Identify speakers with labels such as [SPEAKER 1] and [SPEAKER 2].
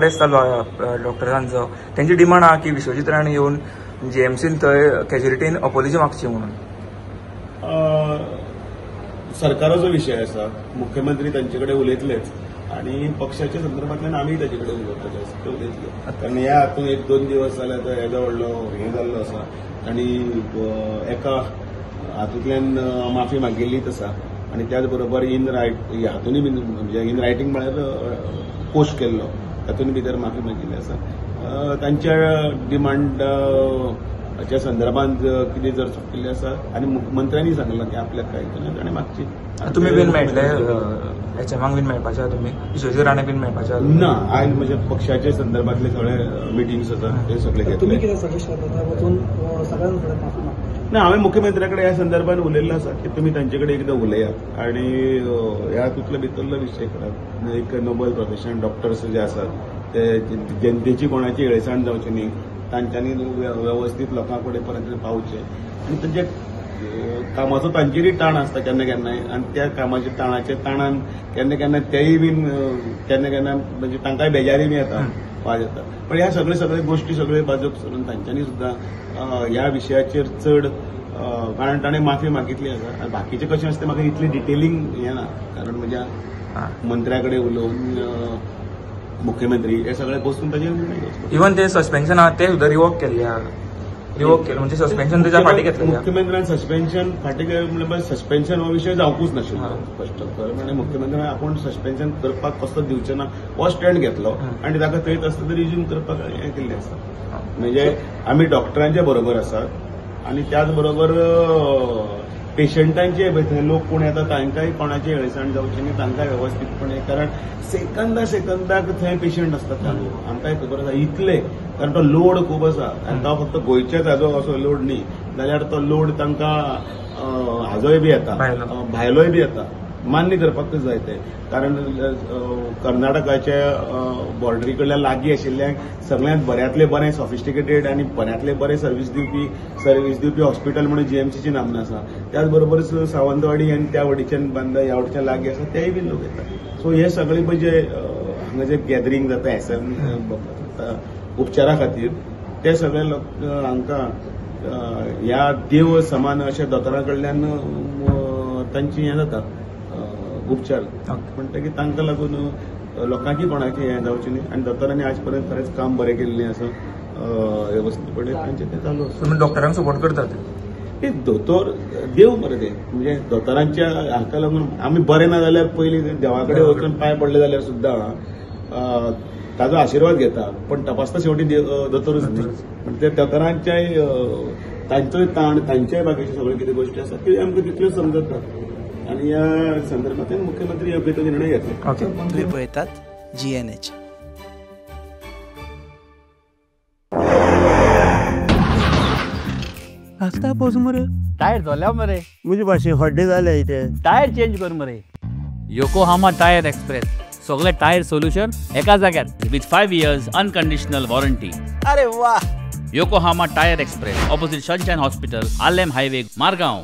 [SPEAKER 1] Protest चालू आहा डॉक्टरांचो, तेंची डिमांड आहा की विश्वजीत राणे येवन जीएमसीन थंय कॅज्युलिटीन अपॉलॉजी मागची म्हणून.
[SPEAKER 2] सरकाराचो विशय आसा, मुख्यमंत्री तांचे कडेन उलयतलेच आनी पक्षाच्या संदर्भांतल्यान आमी ताचे कडेन उलोवपाचें आसा, ते उलयतले. कारण ह्या हातूंत एक दोन दिवस जाल्यार तो येदो व्हडलो हें जाल्लो आसा आनी एका हातूंतल्यान माफी मागिल्लीच आसा आनी त्याच बरोबर इन रायट हातूनय बीन म्हणजे इन रायटींग म्हळ्यार पोस्ट केल्लो तातूंत भितर माफी मागिल्ली आसा. तांच्या डिमांडाच्या संदर्भात कितें जर चुकिल्लें आसा आनी मंत्र्यांनी सांगलां की आपल्याक काय ना ताणें मागची.
[SPEAKER 1] तुमी बीन मेळटले एचएमाक बीन मेळपाचे तुमी, विश्वजीत राणे बीन मेळपाचे
[SPEAKER 2] ना? आयज म्हज्या पक्षाच्या संदर्भातले सगळे मिटिंग्स आसा ते सगळे घेतले.
[SPEAKER 3] तुमी कितें सजेस्ट करता वचून सगळ्यां कडेन माफी मागपाची?
[SPEAKER 2] ना, हांवें मुख्यमंत्र्या कडेन ह्या संदर्भात उलयल्लो आसा की तुमी तांचे कडेन एकदां उलयात आनी ह्या हातूंतलो भितरलो विशय करात. एक नोबल प्रोफेशन डॉक्टर्स जे आसात ते जनतेची कोणाची हेळसाण जावची न्ही, तांच्यांनी वेवस्थीत लोकां कडेन पर्यंत पावचें आनी तांच्या कामाचो तांचेरूय ताण आसता केन्ना केन्नाय आनी त्या कामाच्या ताणाच्या ताणान केन्ना केन्ना तेय बीन केन्ना केन्ना म्हणजे तांकांय बेजारी बी येता, वाज येता. पण ह्या सगळे सगळे गोश्टी सगळे बाजूक सरून तांच्यांनी सुद्दां ह्या विशयाचेर चड कारण ताणें माफी मागितली आसा. आनी बाकीचें कशें आसता म्हाका इतलें डिटेलिंग हें ना, कारण म्हज्या मंत्र्या कडेन उलोवन मुख्यमंत्री हे सगळे बसून ताजेर निर्णय घेवचो.
[SPEAKER 1] इवन ते सस्पेन्शन आहा ते सुद्दां रिवोक केल्ले आहा, रिवोक केलें म्हणजे सस्पेन्शन ताच्या फाटीं घेतलें.
[SPEAKER 2] मुख्यमंत्र्यान सस्पेन्शन फाटीं म्हणल्यार सस्पेन्शन हो विशय जावंकूच नाशिल्लो स्पश्ट. म्हणजे मुख्यमंत्र्यान आपूण सस्पेन्शन करपाक कसो दिवचें ना हो स्टँड घेतलो आनी ताका थंयच आसता तर रिज्यूम करपाक हें केल्लें आसा. म्हणजे आमी डॉक्टरांच्या बरोबर आसात आनी त्याच बरोबर पेशंटांचे थंय लोक कोण येता तांकांय कोणाची हेळसाण जावची न्ही, तांकांय वेवस्थीतपणे, कारण सेकंदा सेकंदाक थंय पेशंट आसतात चालू, आमकांय खबर आसा इतले, कारण तो लोड खूब आसा आनी तो फक्त गोंयच्याच हाजो असो लोड न्ही जाल्यार तो लोड तांकां हाजोय बी येता, भायलोय बी येता, मान्य करपाकूच जाय ते. कारण कर्नाटकाच्या बॉर्डरी कडल्यान लागीं आशिल्ल्यांक सगळ्यांत बऱ्यांतले बरें सॉफिस्टिकेटेड आनी बऱ्यांतले बरें सर्वीस दिवपी हॉस्पिटल म्हणून जीएमसीची नामना आसा. त्याच बरोबर सावंतवाडी आनी त्या वटेच्यान बांदा ह्या वटेच्यान लागीं आसा तेय बी लोक येता. सो हे सगळे पळय जे हांगा जे गॅदरींग जाता एसएम उपचारा खातीर ते सगळे लोक हांकां ह्या देव समान अशा दोतोरां कडल्यान तांची हें जाता उपचार, म्हणटकीर तांकां लागून लोकांकी कोणाचें हें जावचें न्ही. आनी दोतोरांनी आज पर्यंत खरेंच काम बरें केल्लें आसा वेवस्थीतपणे तांचें तें चालू आसा.
[SPEAKER 1] तुमी डॉक्टरांक सपोर्ट करतात?
[SPEAKER 2] ते दोतोर देव मरे ते, म्हणजे दोतोरांच्या हाका लागून आमी बरें ना जाल्यार पयलीं देवा कडेन वचून पांय पडले जाल्यार सुद्दां ताजो आशिर्वाद घेता, पण तपासता शेवटी दोतोरूच न्ही. पण ते दोतोरांच्याय तांचोय ताण तांच्याय बाकीच्यो सगळ्यो कितें गोश्टी आसा त्यो आमकां तितल्योच समजतात आनी ह्या संदर्भांतल्यान मुख्यमंत्री योग्य तो निर्णय घेतले.
[SPEAKER 4] तुम्ही पळयतात GNH.
[SPEAKER 5] आस्ता पोस मरे
[SPEAKER 6] टायर जाल्या मरे
[SPEAKER 5] म्हजे भाशेन हड्डे जाले इथे,
[SPEAKER 6] टायर चेंज कर मरे. योकोहामा टायर एक्सप्रेस, सगळे टायर सोल्युशन एका जाग्यार विथ 5 years unconditional warranty.
[SPEAKER 4] अरे वा.
[SPEAKER 6] Yokohama tyre express, opposite Sunshine hospital, Arlem highway, Margao.